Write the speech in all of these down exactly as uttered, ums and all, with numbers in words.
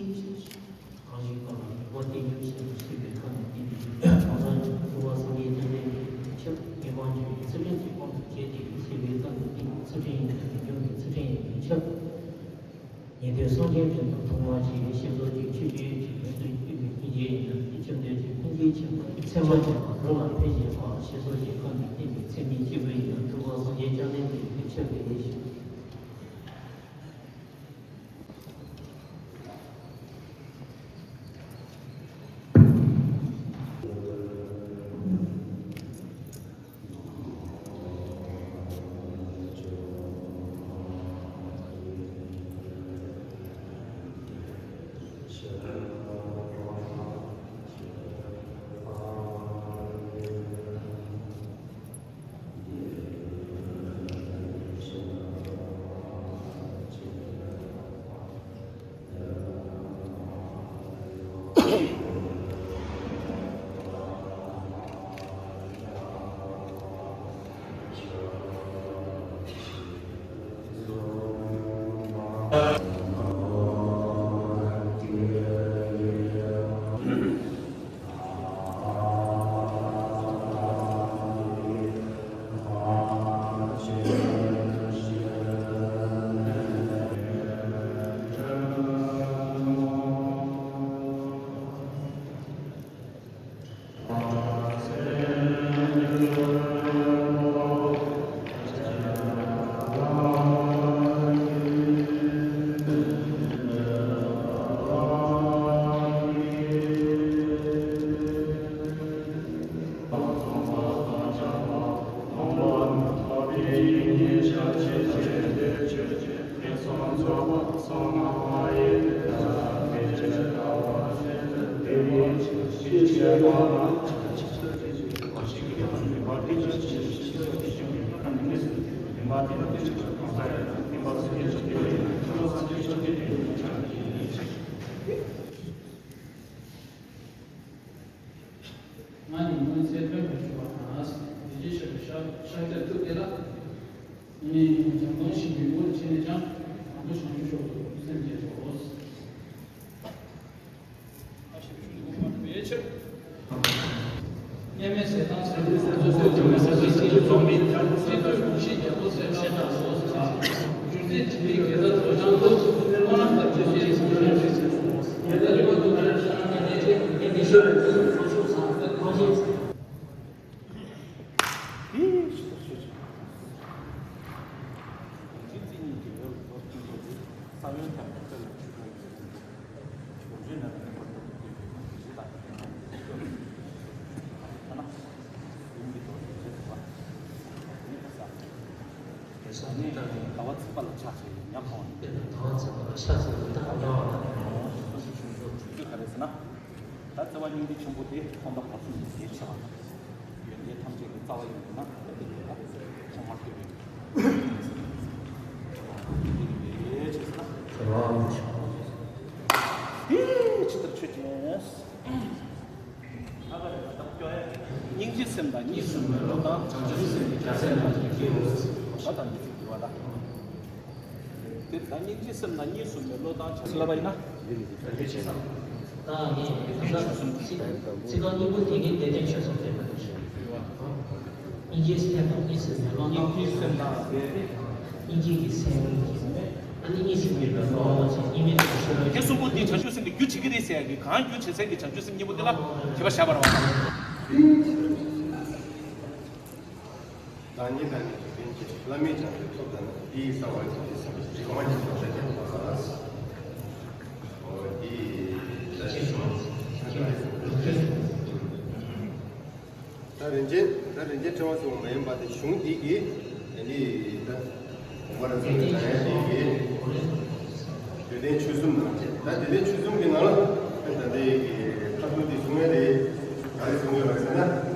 གང་ཞིག་བསམ་པའི་སྒོ་བསྟན་འགྱུར་ཞེས་སུ་ཞུས་པའི་ཁ་ནས་བསྟན་པའི་ཐོག་མར་ཐུབ་པ་སངས་རྒྱས་བཅོམ་ལྡན་འདས་ཀྱི་ཁྱབ་ངེས་པར་འབྱུང་བའི་ཚུལ་ཁྲིམས་ཀྱི་དབང་དུ་བྱས་ཏེ་ཞེས་པའི་སྐབས་ནས་བསྟན་པའི་ཚུལ་ཁྲིམས་ཡིན་ན་འབྱུང་བའི་ཚུལ་ཁྲིམས་ཡིན་པས་ཁྱབ། ཉན་ཐོས་སངས་རྒྱས་འདི་དང་ཐོག་མར་བྱས་ཤེས་རབ་ཀྱི་ཆོས་བརྒྱད་ཀྱི་ཡོན་ཏན་བསྟན་པའི་སྙིང་རྗེ་ཡིན་ན་བཅོམ་ལྡན་འདས་སྙིང་རྗེ་ཆེན་པོ་ཚད་མར་བྱས་པ་རབ་ལ་ཕན་བཞེད་པ་ཞེས་སོགས་ཀྱི་སྐབས་ནས་བསྟན་པའི་ཚད་མའི་སྐྱེས་བུ་ཡིན་ན་ཐུབ་པ་སངས་རྒྱས་བཅོམ་ལྡན་འདས་ཀྱི་ཁྱབ་པའི་ཡེ་ཤེས། ང་ནི་སྔོན་ཚེ་སྟོན་པར་ཞུ་བ་དང་། དེ་རྗེས་ཤར་བའི་ཤཱཀྱ་ཐུབ་དེ་ལ། ཨ་ནི་བྱང་སྟོང་ཞིང་གི་དབུར་བྱས་ནས་ཀྱང་། དང་པོ་བྱང་ཆུབ་མཆོག་ཏུ་སེམས་བསྐྱེད་དོ། ད་བརྩེ་བ་སྙིང་རྗེ་ཆེན་པོ་དེ་ཐོག་མཐའ་བར་གསུམ་གྱི་གལ་ཆེ་བ་དང་། ཡོན་ཏན་ཐམས་ཅད་ཀྱི་རྩ་བ་ཡིན་པ་ན། ད་དེ་ལ་ཚང་མ་ཐུག་པའི་ཆེ་ས་ན། དེ་ཇི་ལྟར་ཆོས་ཅན། སྙིང་རྗེའི་སེམས་དང་གཉིས་སུ་མེད་བློ་དང་། བྱང་ཆུབ་སེམས་ཀྱི་རྒྱལ་སྲས་རྣམས་ཀྱི་རྒྱུ། ད་ལྟ་འདི་ཚིག་འགྲོ་བ་དང་། དེ་ལྟར་སྙིང་རྗེའི་སེམས་དང་གཉིས་སུ་མེད་བློ་དང་། བྱང་ཆུབ་ལབ་པ་ཡིན་ན། ད་ངས་ཚིག་རྐང་གཉིས་པོ་དེ་ངས་བདེ་ལྡན་ཆོས་སུ་བསྟན་པ་དེ་ཞུ། སྙིང་རྗེའི་སེམས་དང་གཉིས་སུ་མེད་བློ་དང་། སྙིང་རྗེའི་སེམས་དང་། སྙིང་རྗེ་གི་སེམས། ཨ་ནི་གཉིས་སུ་མེད་པའི་བློ་ཟེར་གཉིས་མེད་དུ་ཤོར། དེ་གསུམ་པོ་འདི་བྱང་ཆུབ་སེམས་ཀྱི་རྒྱུ་བྱེད་ཀྱི་རེད་ཟེར་ཡ་གི་གང་རྒྱུ་བྱེད་ཚད་ཀྱི་བྱང་ཆུབ་སེམས་གཉིས་པོ་འདི་ལ་དེ་བ་བཞག་པ་རེད་བ། བདག་ཉིད་བདག་ཉིད་ཀྱི་རྟེན་གྱི་བླ་མེད་བྱང་ཆུབ་ཐོབ་པ་ན། དེའི་རྩ་བ་བྱང་ཆུབ་སེམས་ཀྱི་རིག་མ་ཉམས་པ་ཤཱཀྱ་ཐུབ་པ་ལ། འོ་དེའི་བདག་ཉིད་བྱང་ཆུབ་སེམས་ཀྱི། ད་རིན་ཆེན། ད་རིན་ཆེན་ཕྲེང་བ་ཟེར་བ་མ་ཡིན་པ་དེ་གཞུང་འདི་གི་ཨ་ནི་ད་དགོངས་པ་རབ་གསལ་གྱི་སྦྱང་ཡ་འདི་གི་བདེ་ལྡན་ཆོས་གསུམ་ནང་བཞིན། ད་བདེ་ལྡན་ཆོས་གསུམ་གྱི་ནང་ལ་ད་ལྟའི་གི་ཁ་ཐུག་འདི་གཞུང་ཡ་དེ་ག་རེ་གསུང་ཡོད་པ་ཟེར་ན།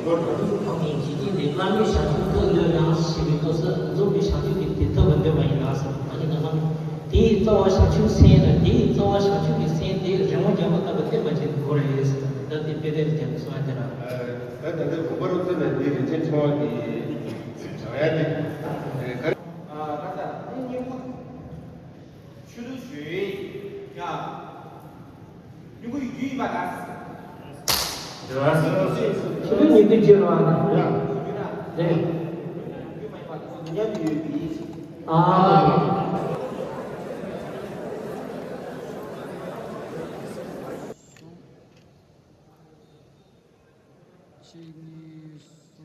གོ་རྟོགས་ཐོབ་པའི་འཇིག་རྟེན་འདི། བླ་མེད་བྱང་ཆུབ་ཏུ་གནོད་ན་ཞེས་པའི་སྐབས་སུ། རྫོགས་པའི་བྱང་ཆུབ་ཀྱི་དེ་ཐོབ་པར་འདོད་པ་ཡིན་ལ་ཟེར། ད་ཅི་ད་གང་། དེའི་རྩ་བ་བྱང་ཆུབ་སེམས་ལ། དེའི་རྩ་བ་བྱང་ཆུབ་ཀྱི་སེམས་དེ་རི་མོ་བརྒྱབ་པ་ལྟ་བུ་བསྟན་པ་བྱེད་དགོས་རེད་ཟེར། ད་དེ་དཔེ་རེད་ཀྱང་གསུང་ཡ་དེ་ལ། ད་ད་ལྟའི་དགོངས་པ་རབ་གསལ་ནས་འདི་རིན་ཆེན་ཕྲེང་བ་གི་སྦྱང་ཡ་དེ་ག་རེ། ད་ད་དེ་སྙིང་པོ་ཆུ་ལུ་ཞུ་ཡ། སྙིང་པོ་ཡི་རྒྱུ་ཡིན་པ་ལ། ཆུ་ལུ་ཉིད་དུ་འགྱུར་བ་ན། རེད། ཨ། གཅིག་གཉིས།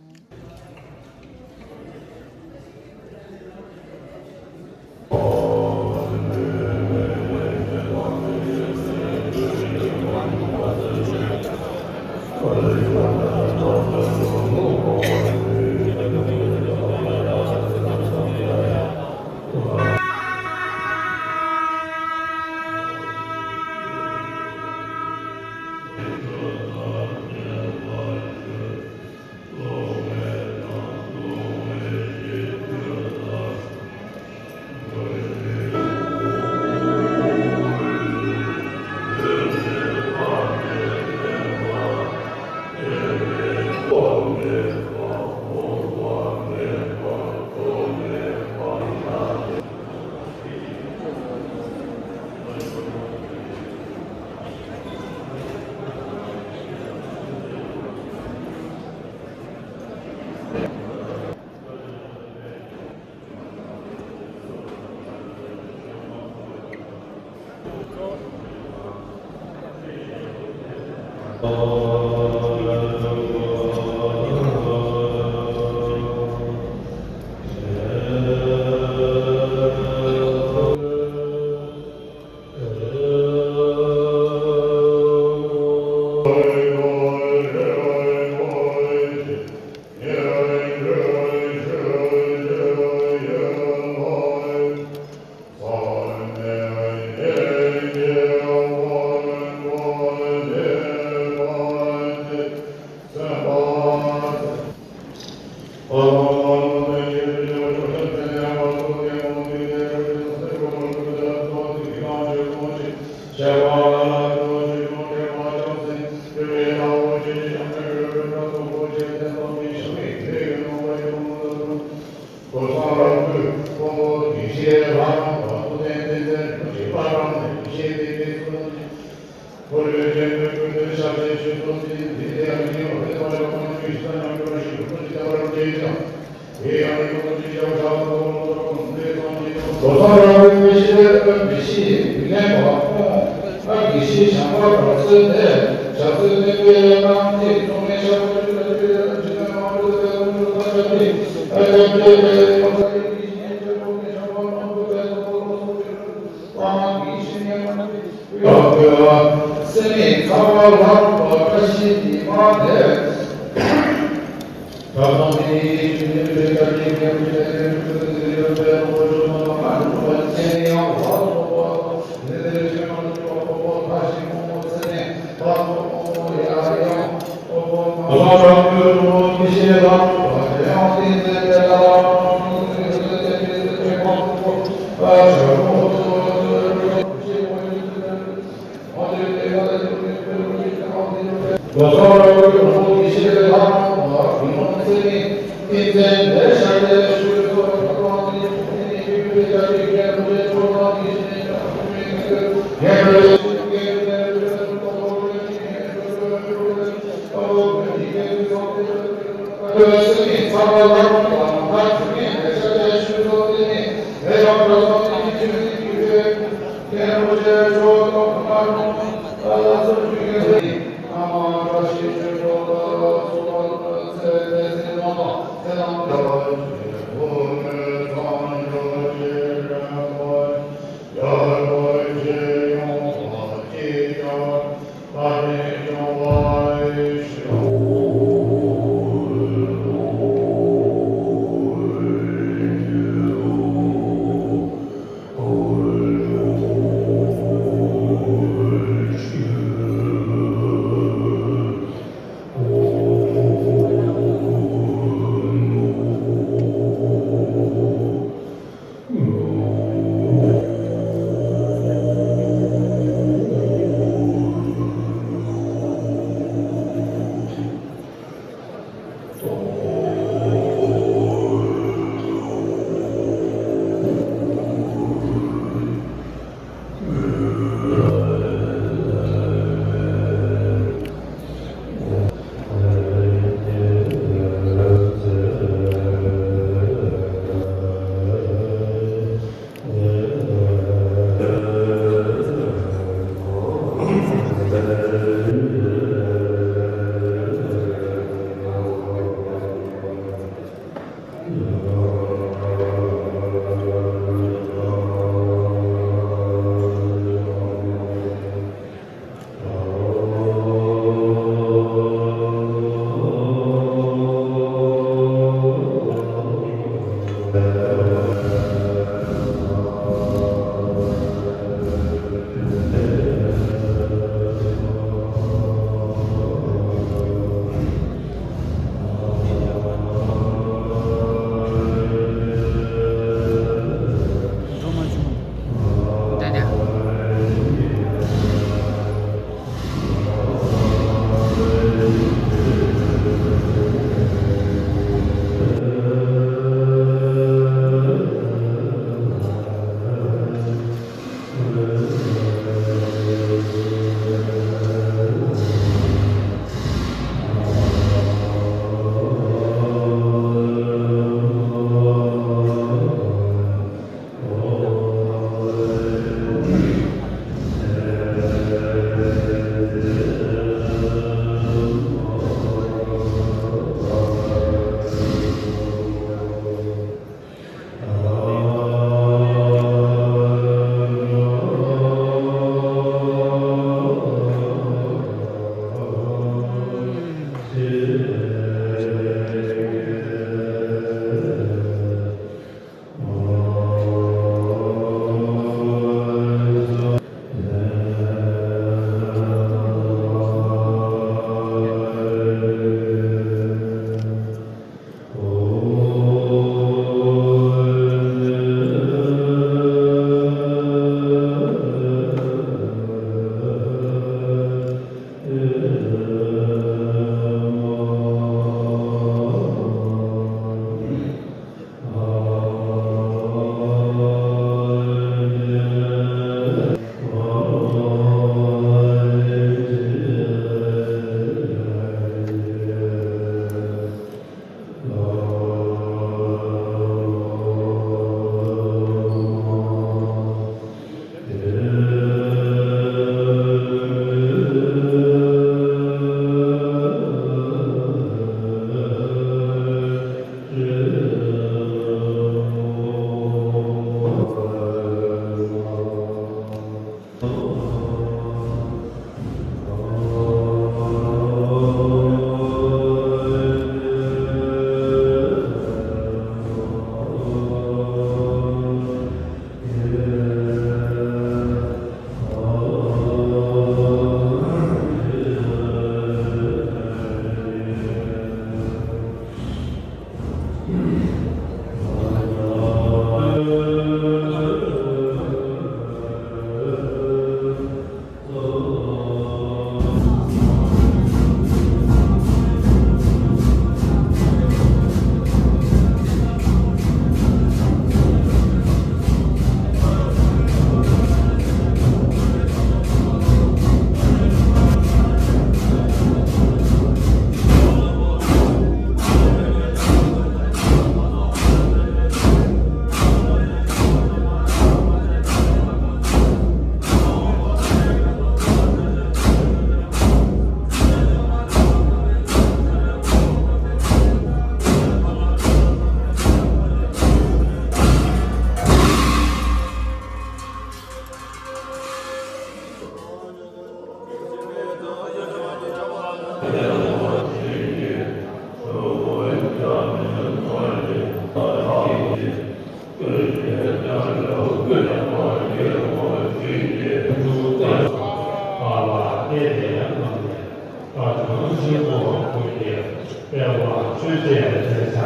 ཆོས་དེ་ཡང་ཆེ་ཆ་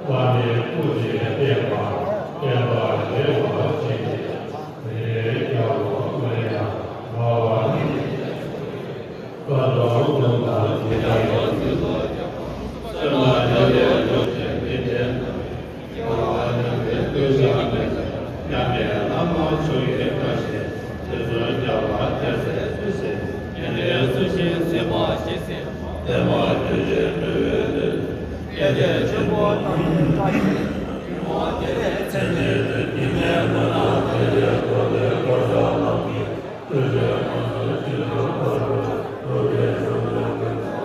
བླ་མའི་སྐུ་ཞེས་བསྟན་པ། བསྟན་པ་རེ་བ་ཅན་གྱི་རེ་རྒྱ་བོ་མེ་ཡང་ར་བ་ནི་བཀའ་དང་ལུང་དང་ཇི་ལྟར་ཡང་སྲིད་པ་ཀྱང་སེམས་ལ་ཡོད་པའི་ལུགས་ཀྱི་མི་ལྡན་དང་། ཡང་བ་ཉམས་པའི་ལྟོས་བཞག་མེད་ཀྱང་མཉམ་པའི་ལྷ་མོ་ཆུ་ཡི་བཀྲ་ཤིས་དེ་ཚོ་རྒྱལ་བ་རྒྱལ་སྲས་སུ་ཞིག་ཉན་ལེན་སུ་ཞིག་སྲིད་པ་ཞིག་སྲིད་པ་དེ་མ་དུས་ཀྱི་དུས་འོད་དུ་སྐད་དེ་ཆེན་པོ་དང་བཀྲ་ཤིས་ཉིན་མོ་དེ་ལས་མཚན་ཉིད་དུ་ཉི་མའི་ངོ་ན་དེ་ལས་འཁོར་བའི་འཁོར་ས་ལམ་གྱི་དུས་ཀྱི་ངོ་ན་དུས་ཀྱི་འཁོར་བའི་འཁོར་བའི་འཁོར་བའི་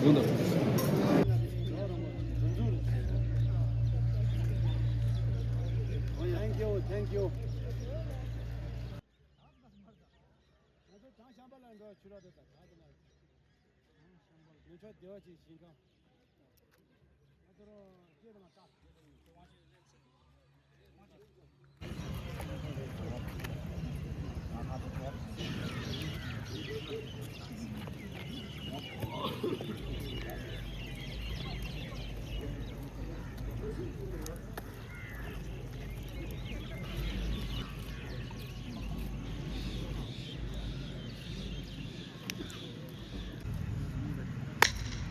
ཀུན་ཏུ། Thank you, thank you. ང་ཚོ་བྱང་ཤམ་བྷ་ལ་འགྲོ་ཆུ་ར་དེ་དང་ག་དེ་ན། ཡོན་ཆོག་བདེ་བ་ཅན་ཞིང་ཁམས། ང་ཚོ་རང་སྐྱེས་དང་བཏགས།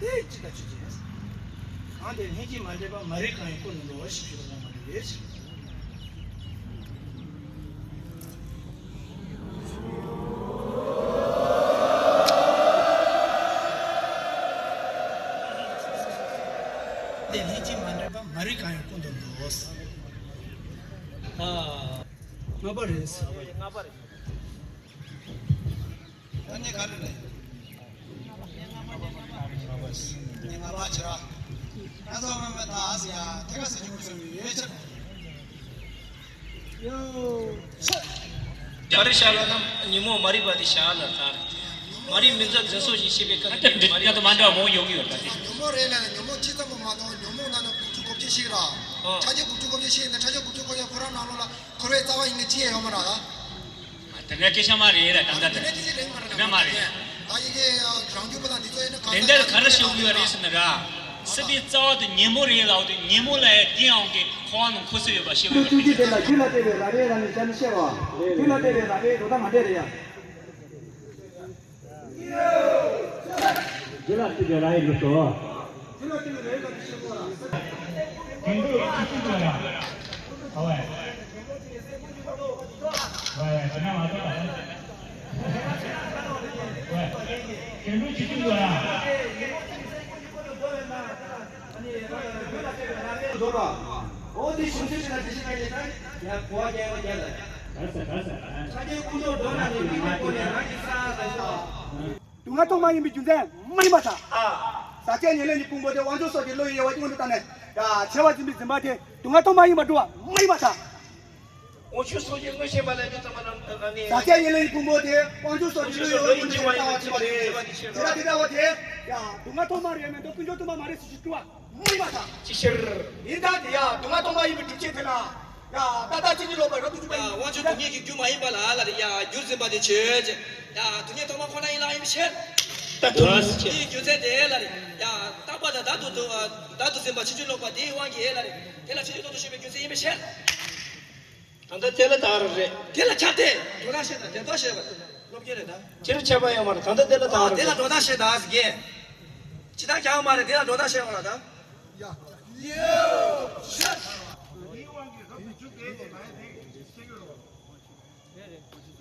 དེ་ཅི་ལྟར་ཆོས་ཅན། གང་དེ་ལྷན་ཅིག་མ་འདྲེས་པ་མ་རིག་གང་ཡིན་ཀུན་ཏུ་འགྲོ་བ་ཞིག་ཞུ་དགོས་མ་རེད། དེ་ལྷན་ཅིག་མ་འདྲེས་པ་མ་རིག་གང་ཡིན་ཀུན་ཏུ་འགྲོ། ཨ། ལྔ་པ་རེད། ལྔ་པ་རེད། ཨ་ནི་ག་རེ་རེད། ཨ་ནི་ང་མ་ཆེ་ར། ང་ཚོ་མ་མ་ད་ཨ་སི་ཡ་ཐེ་ག་སི་ཅུང་ཅུང་ཡོད་ཆེ། ཡོ། ཆེ། ཨ་རི་ཤ་ལ་ན་ཉིན་མོ་མ་རིག་པ་དེ་ཤ་ལ་ད། མ་རིག་མི་འཛད་འཛིན་སོགས་ཀྱིས་ཤེས་པའི་ཁ་ད་དེ་འདྲ་ཡ་ད་མ་འདྲ་བ་མང་ཡོང་གི་ཡོད་ད་དེ། ཉོན་མོངས་རེད་ལ་ཉོན་མོངས་ཅི་ཙམ་པོ་མ་གཏོགས་ཉོན་མོངས་ནང་ན་དགུ་བཅུ་གོ་བརྒྱད་ཞིག་ར། ཨོ། ཕྲ་རྒྱས་དགུ་བཅུ་གོ་བརྒྱད་ཞིག་ནས་ཕྲ་རྒྱས་དགུ་བཅུ་གོ་བརྒྱད་ཁོ་རང་ནང་ལོགས་ལ་འཁོར་བའི་རྩ་བ་ཡིན་ནི་ཅི་ཡང་ཡོད་མ་རེད་ད། དེ་འདྲ་སྐད་ཆ་མ་རེད་ད་ད་དེ་འདྲ་སྐད་ཆ་རེད་མ་རེད། དེ་འདྲ་མ་རེད། ད་ཡི་གེ་རང་རྒྱུད་པ་དང་འདི་ཚོ་ཡིན་ན་གང་དེ་འདྲ་ག་རེ་ཤེས་ཀྱི་ཡོད་རེད་ཟེར་ན་ར། སྲིད་པའི་རྩ་བ་དེ་ཉོན་མོངས་རེད་ལབ་དུས་ཉོན་མོངས་ལ་ཡང་དེ་ཡང་གི་འཁོར་བ་ནང་འཁོར་སྲོལ་ཡོད་པ་ཤེས་དགོས་པ་རེད། རྒྱུད་ལ་ལྟོས་པའི་རབ་དབྱེ་རང་ཉིད་ཅན་ཤེས་པ། རྒྱུད་ལ་ལྟོས་པའི་རབ་དབྱེ་འགྲོ་སྟངས་མ་འདྲ་རེད་ཡ། རྒྱུད་ལ་ལྟོས་པའི་རབ་དབྱེ་འགྲོ་སྟངས། རྒྱུད་ལ་ལྟོས་པའི་རབ་དབྱེ་ལ་ཤེས་པ། དེ་འདྲ་ཡོད་ཅི་ཅི་འདྲ་ཡ། ཨ་ཝེ། ཝེ་ཝེ་དེ་ན་མ་གཏོགས་ད། ཝེ། དེ་འདྲ་ཅི་ཅི་འདྲ་ཡ། འོ་དེ་ཞུ་ཚིག་ཞིག་ན་དེ་ཤི་ཁ་ཡེ་ད་ཡ་གོ་བ་རྒྱལ་བ་རྒྱལ་ལ། ག་ས་ག་ས། ཕྱག་རྒྱའི་ཀུན་རྫོབ་མདོར་ན་ནི་མིག་གི་སྒོ་ནས་རང་གི་ས་ལ་ཤོག་སྡུག་བསྔལ་ཐོག་མ་ཡིན་པའི་རྒྱུ་མཚན་མ་ཡིན་པར་ཐལ། ཟག་བཅས་ཉེར་ལེན་གྱི་ཕུང་པོ་དེ་དབང་ཕྱུག་སོགས་ཀྱི་བློ་ཡི་དབྱེ་བ་སྔོན་དུ་བཏང་ནས། ཆེ་བ་འཛིན་པའི་འཛིན་པ་དེ་སྡུག་བསྔལ་ཐོག་མ་ཡིན་པར་འགྲོ་བ་མ་ཡིན་པར་ཐལ། དབང་ཕྱུག་སོགས་ཀྱི་མངོན་ཤེས་པ་ལས་ཀྱི་ཙམ་པ་རྣམས་ནི། ཟག་བཅས་ཉེར་ལེན་གྱི་ཕུང་པོ་དེ་དབང་ཕྱུག་སོགས་ཀྱི་བློ་ཡི་དབྱེ་བ་སྔོན་དུ་བཏང་བ་ཡིན་པ་རེད། དེ་ལ་དེ་ལྟ་བ་དེ་ཡང་སྡུག་བསྔལ་ཐོག་མ་རེད་མི་འདུག་ཀུན་འབྱུང་ཐོག་མ་མ་རེད་ཟེར་ཞིག་སྐུལ་བ། མ་ཡིན་པར་ཐལ། ཅི་ཕྱིར། ཡིན་ད་དེ་ཡང་སྡུག་བསྔལ་ཐོག་མ་ཡིན་པའི་སྒྲུབ་བྱེད་དེ་ལ། ཡང་ད་ལྟ་ཕྱིན་ཅི་ལོག་པའི་རབ་ཏུ་འཇུག་པ་ཡིན། དབང་ཕྱུག་སྡུག་བསྔལ་གྱི་རྒྱུ་མ་ཡིན་པ་ལ་ལ་རེ་ཡང་རྒྱུར་འཛིན་པ་དེ་ཆོས་ཅན། ཡང་སྡུག་བསྔལ་ཐོག་མ་ཁོ་ན་ཡིན་ལ་ཡིན་པའི་ཕྱིར། ད་དུ་ར་ཞེས་བྱ། དེའི་རྒྱུ་མཚན་དེ་ལ་རེ་ཡང་རྟག་པ་དང་བདག་ཏུ་བདག་ཏུ་འཛིན་པ་ཕྱིན་ཅི་ལོག་པ་དེའི་དབང་གིས་ལ་རེ་དེ་ལ་ཕྱིན་ཅི་ལོག་ཏུ་ཞུགས་པའི་རྒྱུ་མཚན་ཡིན་པའི་ཕྱིར། ད་ལྟ་དེ་ལ་བདག་རེད། དེ་ལ་ཁྱབ་སྟེ། དོན་དག་བཤད་དང་དོན་དག་བཤད་པ་སློབ་དགེ་རེད་ད། ཁྱེད་ཁྱབ་པ་ཡོད་མ་རེད། ད་ལྟ་དེ་ལ་བདག་རེད། དེ་ལ་དོན་དག་བཤད་དང་ཟེར་གི། ཇི་ལྟར་ཀྱང་མ་རེད། དེ་ལ་དོན་དག་བཤད་པ་ལ་ད། ཡ། ཡོ། ཤ།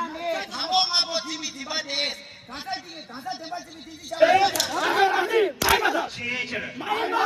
ཡང་མེད། དང་པོ་ལྔ་པོ་འཛིན་པའི་འཛིན་པ་དེ། གང་ཟག་གཅིག་གིས་གང་ཟག་བདེན་པར་འཛིན་པའི་འཛིན་རྩིས་བྱ་བ་ཡིན་ན། གང་ཟག་རང་འཛིན་མ་ཡིན་པ་དང་། ཤེས་ཡོན་ཕྱིར། མ་ཡིན་པ།